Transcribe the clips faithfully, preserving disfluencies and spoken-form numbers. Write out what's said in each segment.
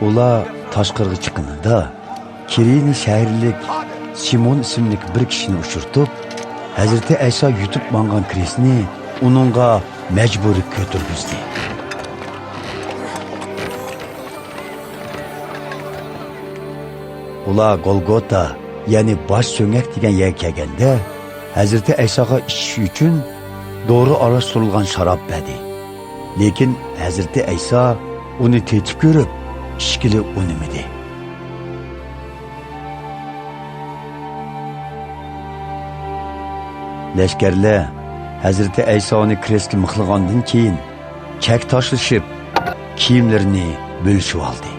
ئۇلار تاشقىرىغا چىققىنىدا، كىرېنە شەھەرلىك سىمون ئىسىملىك بىر كىشىنى ئۇچرىتىپ، ھەزرىتى ئەيسا يۈتۈپ ماڭغان كرېستنى ئۇنىڭغا مەجبۇرىي كۆتۈرگۈزدى. ئۇلار گولگوتا، يەنى باش سۆڭەك دېگەن يەرگە كەلگەندە، ھەزرىتى ئەيساغا ئىچىش ئۈچۈن دورا ئارىلاشتۇرۇلغان شاراب بەردى. لېكىن ھەزرىتى ئەيسا ئۇنى تېتىپ كۆرۈپ، ئىچكىلى ئۇنىمىدى. لەشكەرلەر ھەزرىتى ئەيسانى كرېستكە مىخلىغاندىن كېيىن، چەك تاشلىشىپ، كىيىملىرىنى بۆلۈشۈۋالدى.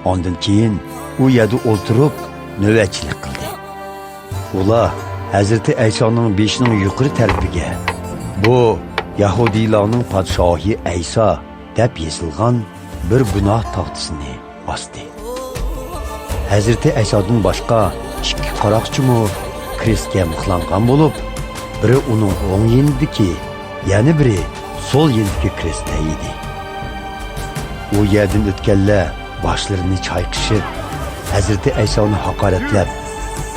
ئاندىن كېيىن ئۇ يەردە ئولتۇرۇپ، نۆۋەتچىلىك قىلدى. ئۇلار ھەزرىتى ئەيسانىڭ بېشىنىڭ يۇقىرى تەرىپىگە، «بۇ يەھۇدىيلارنىڭ پادىشاھى ئەيسا» دەپ يېزىلغان بىر گۇناھ تاختىسىنى ئاستى. ھەزرىتى ئەيسادىن باشقا ئىككى قاراقچىمۇ كرېستكە مىخلانغان بولۇپ، بىرى ئۇنىڭ ئوڭ يېنىدىكى، يەنە بىرى سول يېنىدىكى كرېستتە ئىدى. ئۇ يەردىن ئۆتكەنلەر باشلىرىنى چايقىشىپ، ھەزرىتى ئەيسانى ھاقارەتلەپ،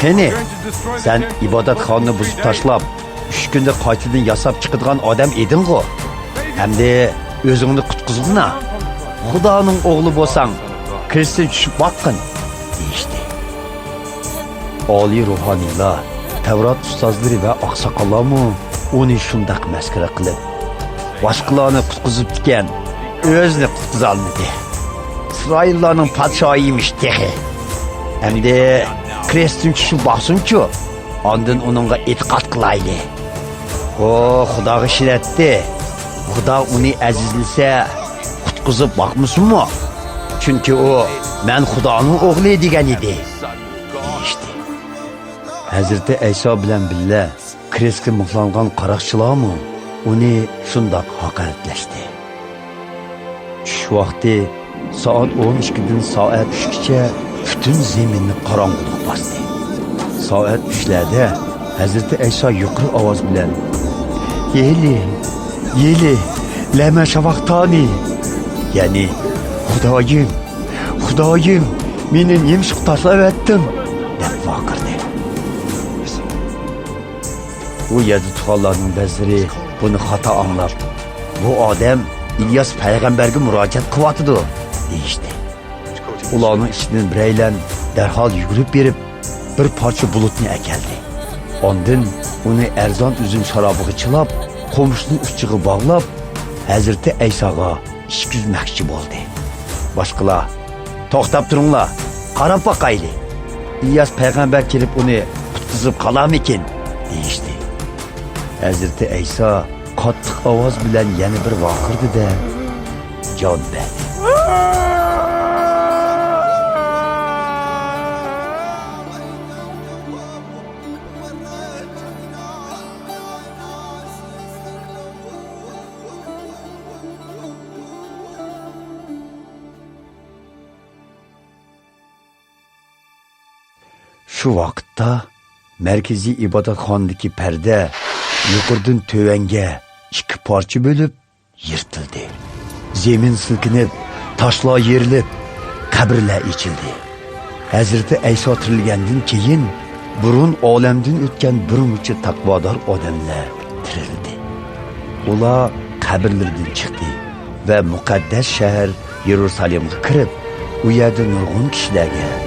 «قېنى، سەن ئىبادەتخانىنى بۇزۇپ تاشلاپ، ئۈچ كۈندە قايتىدىن ياساپ چىقىدىغان ئادەم ئىدىڭغۇ؟ ئەمدى ئۆزۈڭنى قۇتقۇزغىنا! خۇدانىڭ ئوغلى بولساڭ، كرېستتىن چۈشۈپ باققىن!» دېيىشتى. ئالىي روھانىيلار، تەۋرات ئۇستازلىرى ۋە ئاقساقاللارمۇ ئۇنى شۇنداق مەسخىرە قىلىپ، «باشقىلارنى قۇتقۇزۇپتىكەن، ئۆزىنى قۇتقۇزالمىدى. ئىسرائىللارنىڭ پادىشاھى ئىمىش تېخى. ئەمدى كرېستتىن چۈشۈپ باقسۇنچۇ، ئاندىن ئۇنىڭغا ئېتىقاد قىلايلى. ئۇ خۇداغا ئىشىنەتتى. خۇدا ئۇنى ئەزىزلىسە، قۇتقۇزۇپ باقمىسۇنمۇ؟ چۈنكى ئۇ، 'مەن خۇدانىڭ ئوغلى' دېگەن ئىدى» دېيىشتى. ھەزرىتى ئەيسا بىلەن بىللە كرېستكە مىخلانغان قاراقچىلارمۇ ئۇنى شۇنداق ھاقارەتلەشتى. چۈش ۋاقتى سائەت ئون ئىككىدىن سائەت ئۈچكىچە پۈتۈن زېمىننى قاراڭغۇلۇق باستى. سائەت ئۈچلەردە ھەزرىتى ئەيسا يۇقىرى ئاۋاز بىلەن، «ئېلى، ئېلى، لەمە شاۋاقتانى؟» يەنى، «خۇدايىم، خۇدايىم، مېنى نېمىشقا تاشلاۋەتتىڭ؟» دەپ ۋارقىرىدى. ئۇ يەردە تۇرغانلارنىڭ بەزىلىرى بۇنى خاتا ئاڭلاپ، «بۇ ئادەم ئىلياس پەيغەمبەرگە مۇراجىئەت قىلىۋاتىدۇ» دېيىشتى. ئۇلارنىڭ ئىچىدىن بىرەيلەن دەرھال يۈگۈرۈپ بېرىپ، بىر پارچە بۇلۇتنى ئەكەلدى. ئاندىن ئۇنى ئەرزان ئۈزۈم شارابىغا چىلاپ، قومۇشنىڭ ئۇچىغا باغلاپ، ھەزرىتى ئەيساغا ئىچكۈزمەكچى بولدى. باشقىلار، «توختاپ تۇرۇڭلار، قاراپ باقايلى، ئىلياس پەيغەمبەر كېلىپ ئۇنى قۇتقۇزۇپ قالارمىكىن؟» دېيىشتى. ھەزرىتى ئەيسا قاتتىق ئاۋاز بىلەن يەنە بىر ۋارقىرىدى-دە، جان بەردى. شۇ ۋاقىتتا مەركىزىي ئىبادەتخانىدىكى پەردە يۇقىرىدىن تۆۋەنگە ئىككى پارچە بۆلۈپ يىرتىلدى. زېمىن سىلكىنىپ، تاشلار يېرىلىپ، قەبرىلەر ئېچىلدى. ھەزرىتى ئەيسا تىرىلگەندىن كېيىن، بۇرۇن ئالەمدىن ئۆتكەن بىر مۇنچە تەقۋادار ئادەملەر تىرىلدى. ئۇلار قەبرىلىرىدىن چىقتى ۋە مۇقەددەس شەھەر يېرۇسالېمغا كىرىپ، ئۇ يەردە نۇرغۇن كىشىلەرگە